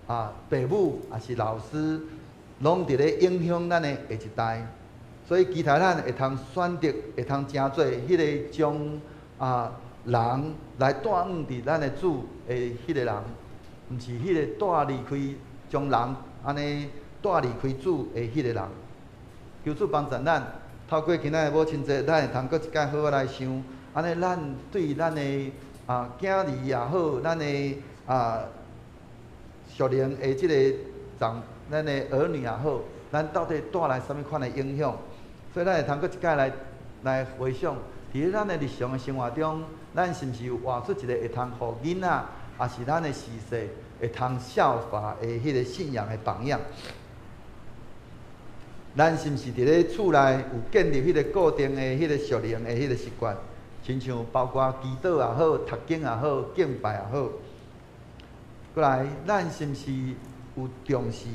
啊、爸母，抑是老師，攏佇咧影響咱的下一代。所以期待咱會通選擇，會通成做彼个將啊人來帶往佇咱的主的彼个人，毋是彼个帶離開將人按呢帶離開主的彼个人。求主幫助咱，透過今仔的母親節，咱會通閣一擺好好來想，按呢咱對咱的啊囝兒也好，咱的啊屬靈的這个長，咱的兒女也好，咱到底帶來啥物款的影響？所以咱會通閣一擺來來回想，佇咧咱的日常的生活中，咱是毋是有活出一个會通予囡仔，抑是咱的子孫會通效法的彼个信仰的榜樣？咱是毋是佇咧厝內有建立彼个固定的彼个屬靈的彼个習慣？親像包括祈禱也好、讀經也好、敬拜也好。閣來，咱是毋是有重視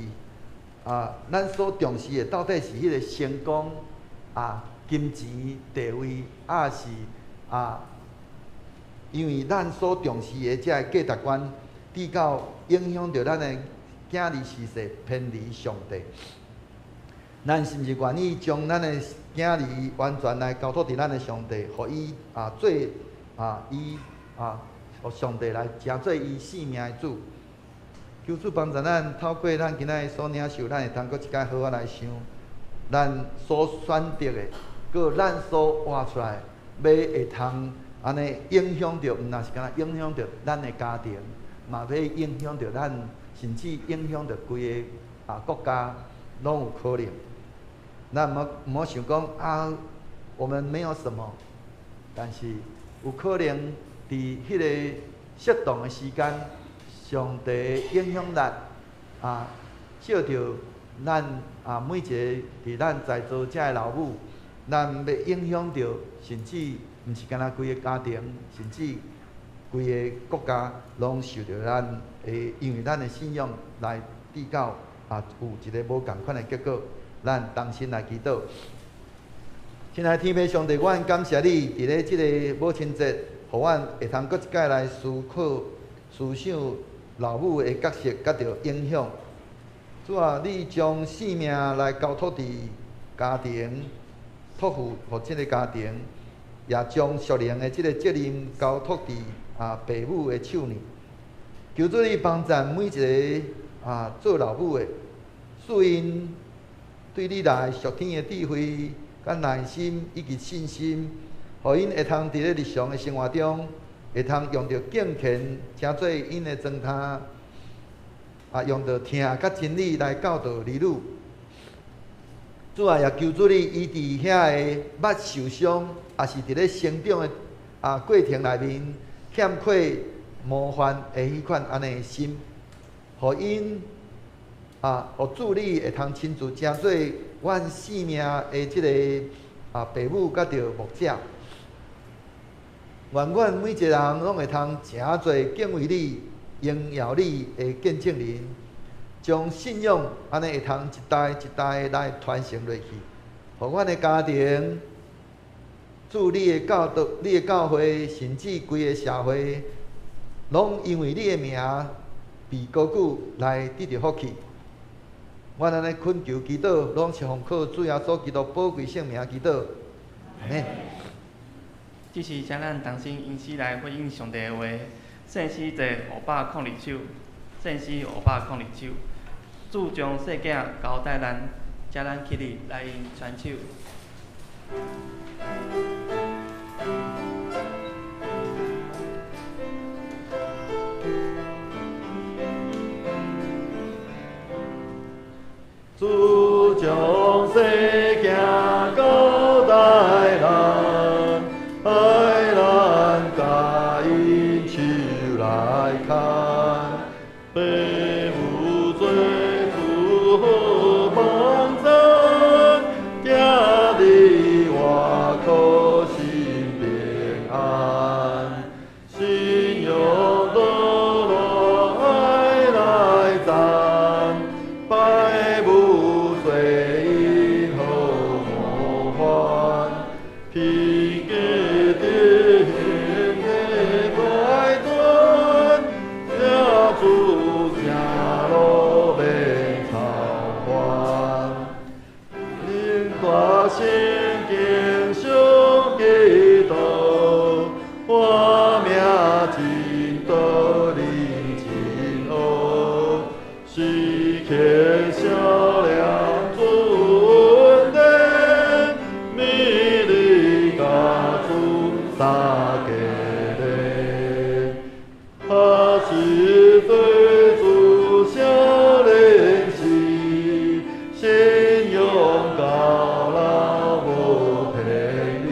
啊，咱所重視的到底是彼個成功啊、金錢、地位，抑是啊，因為咱所重視的這个價值觀，至到影響著咱的囝兒時勢偏離上帝。咱是毋是願意將咱的囝兒完全來交託佇咱的上帝，予伊啊做啊伊啊，予上帝來成做伊性命的主？求主幫助咱，透過咱今仔日所領受，咱會通閣一擺好好來想，咱所選擇的，閣咱所活出來，欲會通按呢影響著，毋但是干焦影響著咱的家庭，嘛欲影響著咱，甚至影響著規个啊國家，攏有可能。咱毋好想講啊，我們沒有什麼，但是有可能佇彼個適當的時間，上帝的影響力啊，照著咱啊每一个佇咱在座遮的老母，咱欲影響著，甚至毋是干焦規个家庭，甚至規个國家，攏受著咱的，因為咱的信仰來至到啊有一个無仝款的結果。咱同心來祈禱。親愛的天父上帝，阮感謝你，佇咧這个母親節，予阮會通閣一擺來思考、思想老母的角色佮著影響。主啊，你將性命來交託佇家庭，託付予這个家庭，也將屬靈的這个責任交託佇啊爸母的手裡。求主你幫助每一个啊做老母的，賜𪜶對你來屬天的智慧、佮耐心以及信心，予𪜶會通佇咧日常的生活中，會通用著敬虔，成做𪜶的妝呾，啊，用著疼佮真理來教導兒女。主啊，也求主你醫治遐个捌受傷，抑是佇咧成長的啊過程內面欠缺模範的彼款按呢的心，予𪜶啊，予主你會通親自成做阮性命的這个啊爸母佮著牧者。願阮每一个人攏會通成做敬畏你、榮耀你的見證人，將信仰按呢會通一代一代來傳承落去，予阮的家庭、主你的教導、你的教會，甚至規个社會，攏因為你的名被高舉來得著福氣。阮按呢懇求祈禱，攏是奉靠主耶穌基督寶貴聖名祈禱。阿們。這時，請咱同心用詩來回應上帝的話。聖詩第502首，聖詩502首，主將細囝交代咱，請咱起立來用傳手。主將細囝交代咱，愛咱共𪜶手來牽，爸母做主好幫贊，囝兒活可心平安，信仰道路愛來讚，拜母做𪜶好模範，品格德行的乖端，行主正路免操煩。恁大声敬上祈禱，活命真道認真學，時刻想念主恩典，勉勵共主三家禮。他是對主少年時，信仰到老無偏離，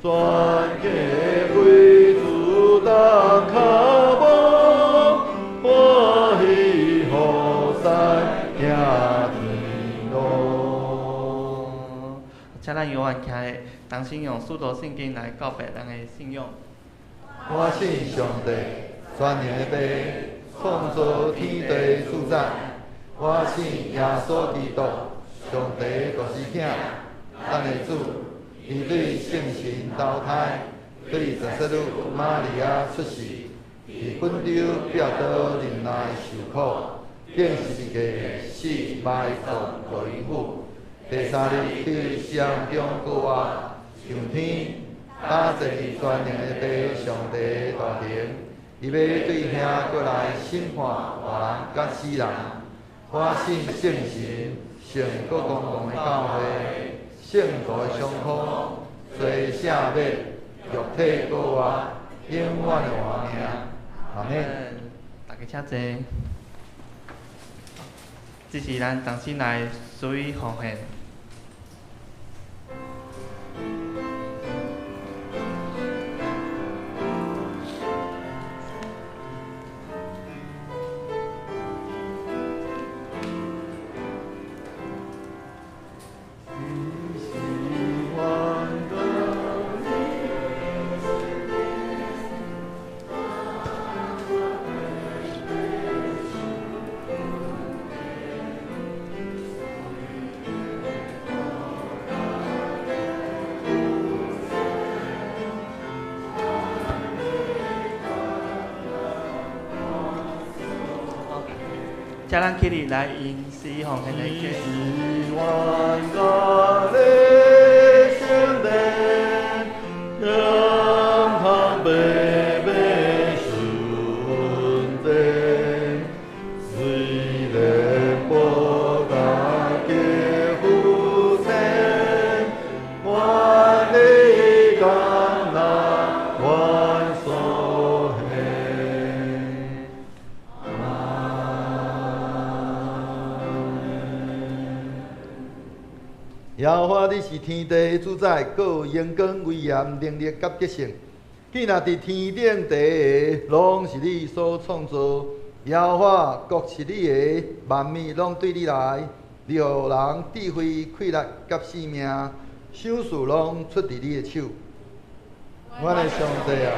全家為主擔跤步，歡喜予師行天路。請咱猶原徛咧，同心用使徒信經來告白咱的信仰。我信上帝，全能的父，創造天地主宰。我我信耶穌基督，上帝的獨生囝，咱的主，伊對聖神投胎，對十聖女瑪利亞出世，佇本丟彼拉多忍耐受苦，釘十字架死埋葬落陰府，第三日佇死人中復活，上天，搭坐佇全能的父上帝大能，伊欲對遐閣來審判活人佮死人。我信聖神、聖閣公共的教會、聖徒的相通、罪赦免、肉體復活、永遠的活命。阿們。大家請坐。這是咱同心來施予奉獻。請咱起立來用施予奉獻的歌。耶和華，你是天地的主宰，閣有榮光、威嚴、能力佮得勝。建立佇天頂地的，攏是你所創造。耶和華，國是你的，萬物攏對你來。你予人智慧、氣力佮性命，賞賜攏出佇你的手。阮的上帝啊，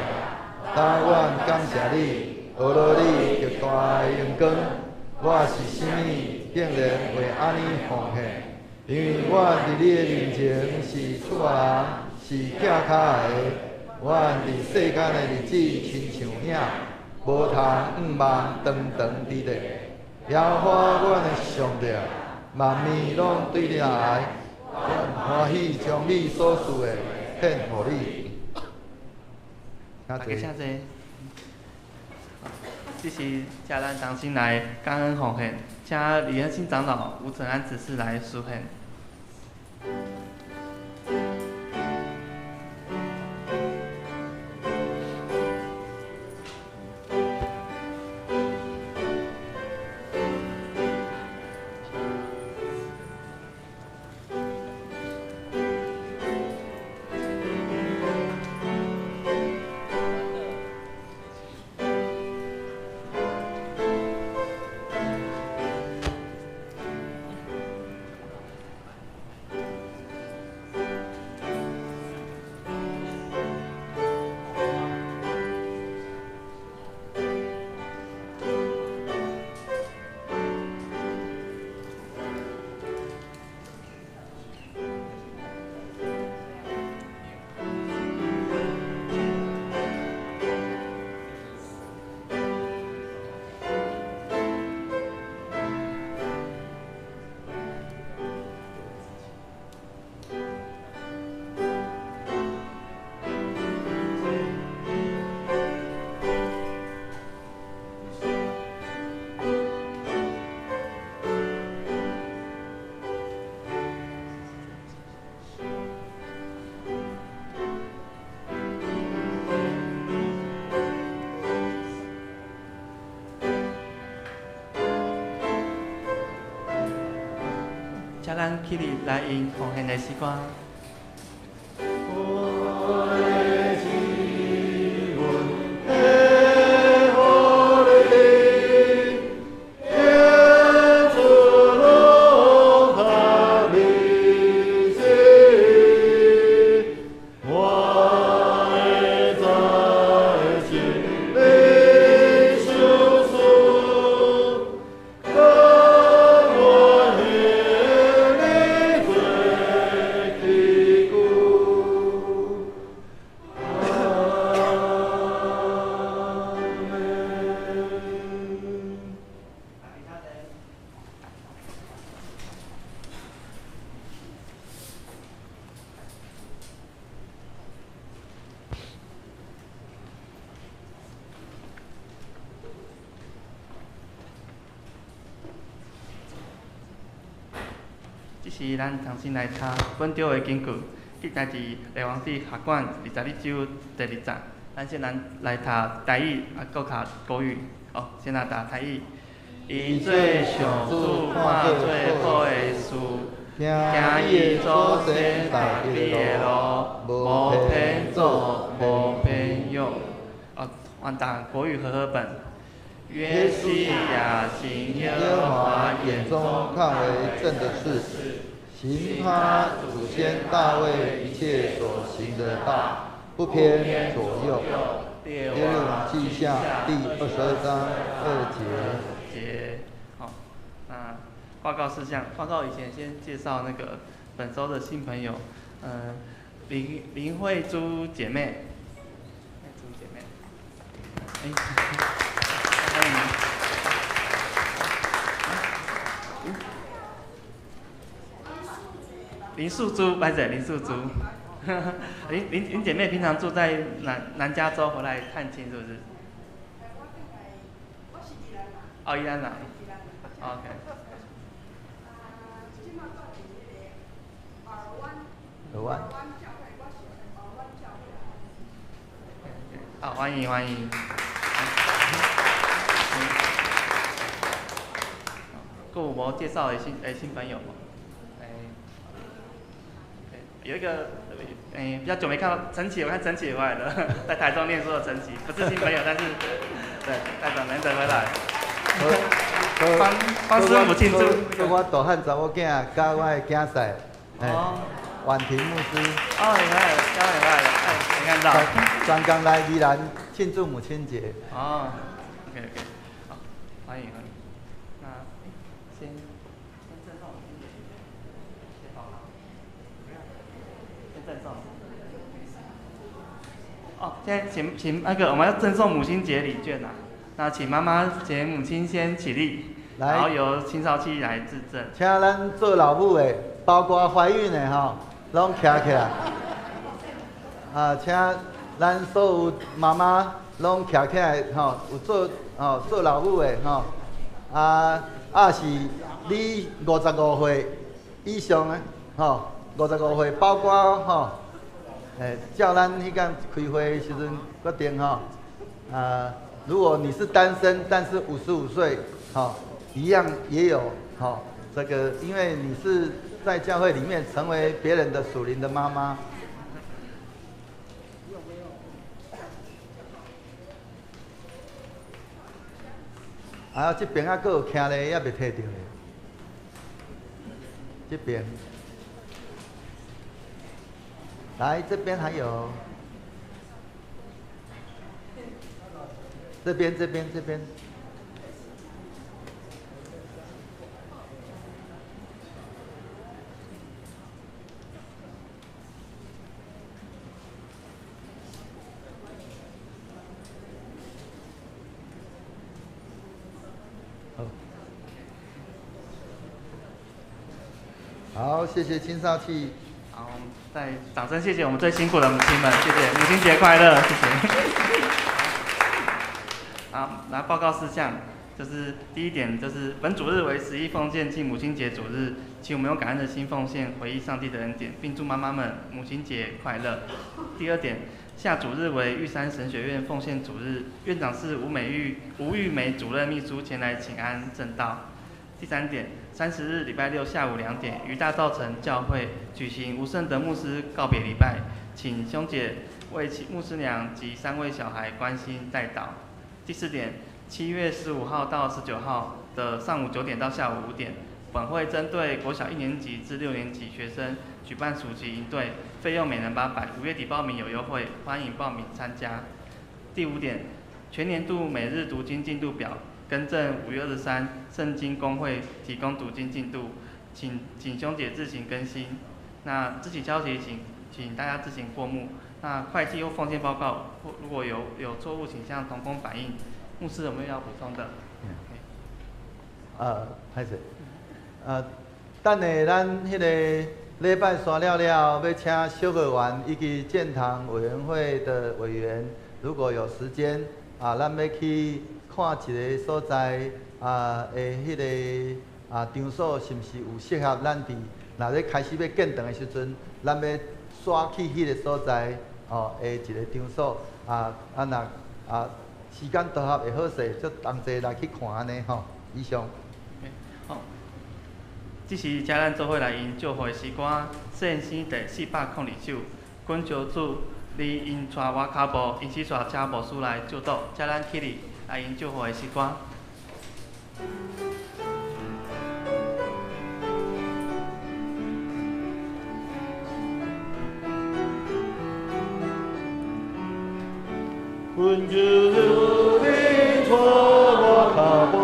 當阮感謝你，學了你極大的榮光。我是啥物，竟然會按呢奉獻？因為阮佇你的面前是出外人，是寄跤的。阮佇世間的日子親像影，無通向望長長佇咧。耶和華阮的上帝啊，萬物攏對你來，阮歡喜將你所賜的獻予你。大家請坐。這是請咱同心來感恩奉獻，請李恩信長老吳承安執事來書獻。請咱起立來用奉獻的詩歌。我是咱重新來讀本周的經句，記載佇列王紀下卷22章第二節。咱先來來讀台語，啊，閣讀國語。哦，先來讀台語。伊做上主看做好的事，行伊祖先大衛的路，無偏左，無偏右。哦，換讀國語和合本。約西亞行耶和華眼中看為正的事，行他祖先大衛一切所行的道，不偏左右。列王紀下第22章2節。節，好，那報告事項，報告以前先介紹那個本週的新朋友，林林慧珠姐妹，慧珠姐妹，哎，歡迎。林素珠，不是林素珠，林林林姐妹平常住在南南加州，回來探親是不是？哦，宜蘭來。OK。爾灣。好，歡迎歡迎。閣有無介紹的新新朋友無？有一個，比較久沒看到陳啟，我看陳啟回來了，在台中念書的陳啟，不是新朋友，但是，對，台長難得回來。幫幫師母慶祝。我大漢查某囝佮我的囝婿，婉婷牧師。哦，你來了，剛剛來了，哎，沒看到。專工來宜蘭慶祝母親節。哦，OK OK，好，歡迎歡迎。那，先贈送母親節，先好了。先贈送。哦，現在請請那個，我們要贈送母親節禮券啊。那請媽媽、請母親先起立，然後由青少期來致贈。請咱做老母的，包括懷孕的吼，攏徛起來。啊，請咱所有媽媽攏徛起來吼，有做吼做老母的吼，啊，啊是你55歲以上的吼，55歲包括吼，照咱彼天開會的時陣決定吼，啊。如果你是單身，但是55歲，好，一樣也有，好，這個，因為你是在教會裡面成為別人的屬靈的媽媽。啊，這邊還閣有徛咧，猶未提著咧。這邊，來，這邊還有。這邊，這邊，這邊。好，謝謝青少器。好，我們再掌聲謝謝我們最辛苦的母親們，謝謝，母親節快樂，謝謝。好，來報告事項，就是第一點，就是本主日為十一奉獻暨母親節主日，請我們用感恩的心奉獻，回憶上帝的恩典，並祝媽媽們母親節快樂。第二點，下主日為玉山神學院奉獻主日，院長是吳美玉、吳玉梅主任秘書前來請安證道。第三點，30日禮拜六下午2點，於大稻埕教會舉行吳勝德牧師告別禮拜，請兄姐為其牧師娘及3位小孩關心代禱。第四點，7月15號到19號的上午9點到下午5點，本會針對國小1年級至6年級學生舉辦暑期營隊，費用每人800，5月底報名有優惠，歡迎報名參加。第五點，全年度每日讀經進度表更正5月23，聖經公會提供讀經進度，請兄姐自行更新。那自行消息請大家自行過目。那會計或奉獻報告，如果有錯誤，請向同工反映。牧師有沒有要補充的？歹勢。等下咱彼個禮拜三了了，欲請小學員以及建堂委員會的委員，如果有時間啊，咱欲去看一個所在啊，的彼個場所是毋是有適合咱佇若咧開始欲建堂的時陣，咱欲徙去彼个所在哦的一个場所若時間投合會好勢，就同齊來去看按呢吼。以上。好，這時請咱做伙來吟祝福的詩歌，聖詩第402首，懇求主，你引帶我跤步，因此帶請牧師來祝禱，請咱起立來吟祝福的詩歌。懇求你帶我跤步，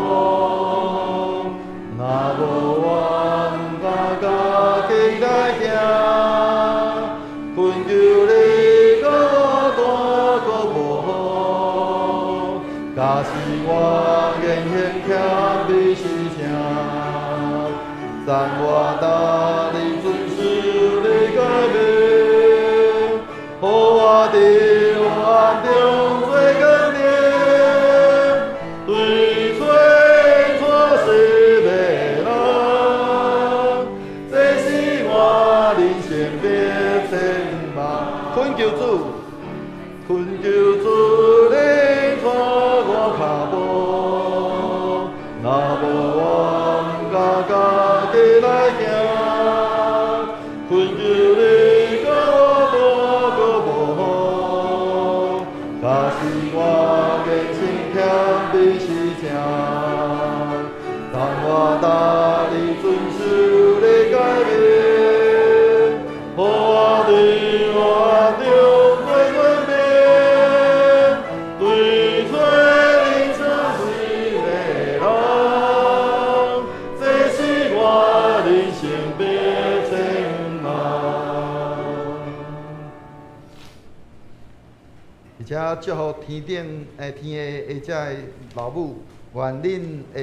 若無我毋敢家己來行。懇求你予我大閣無好，假使我言行欠美是啥，讚我逐日遵守你誡命，予我佇黑暗中做光明，對找帶世的人，這是我人生的展望。懇求主，懇求主，你帶我跤步，若無我毋敢家己來行。懇求你予我大閣無好，假使我言行欠美是啥，當我逐日遵守你誡命，予我佇黑暗中做光明，對找人生美的人，這是我人生的展望。而且祝福天頂天的這个老母，願恁的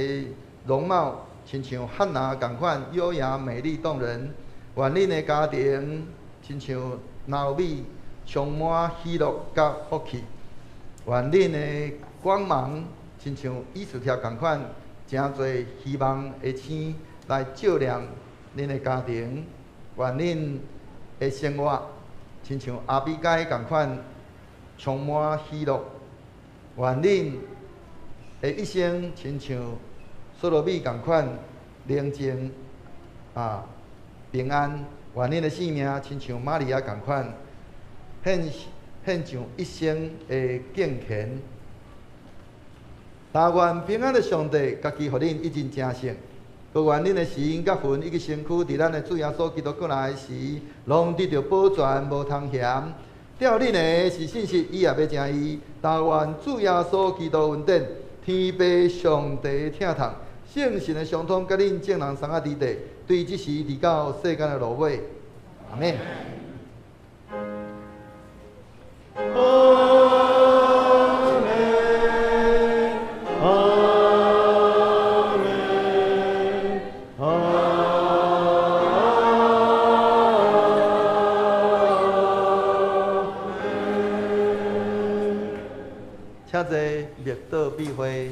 容貌親像漢娜仝款優雅美麗動人，願恁的家庭親像拿俄米充滿喜樂佮福氣，願恁的光芒親像以斯帖仝款，誠濟希望的星來照亮恁的家庭，願恁的生活親像亞比該仝款充滿喜樂，願恁的一生親像所羅米仝款寧靜平安，願恁的性命親像瑪利亞仝款獻上一生的敬虔。但願平安的上帝家己予恁一人成聖，閣願恁的心佮魂以及身軀，佇咱的主耶穌基督閣來時，攏得著保全，無通嫌。吊恁的是信實，伊也欲成伊。但願主耶穌基督恩典，天父上帝疼痛，聖神的相通，佮恁眾人相佮佇地，對這時直到世間的落尾。阿們。阿們，阿們，阿們。請坐，默禱閉會。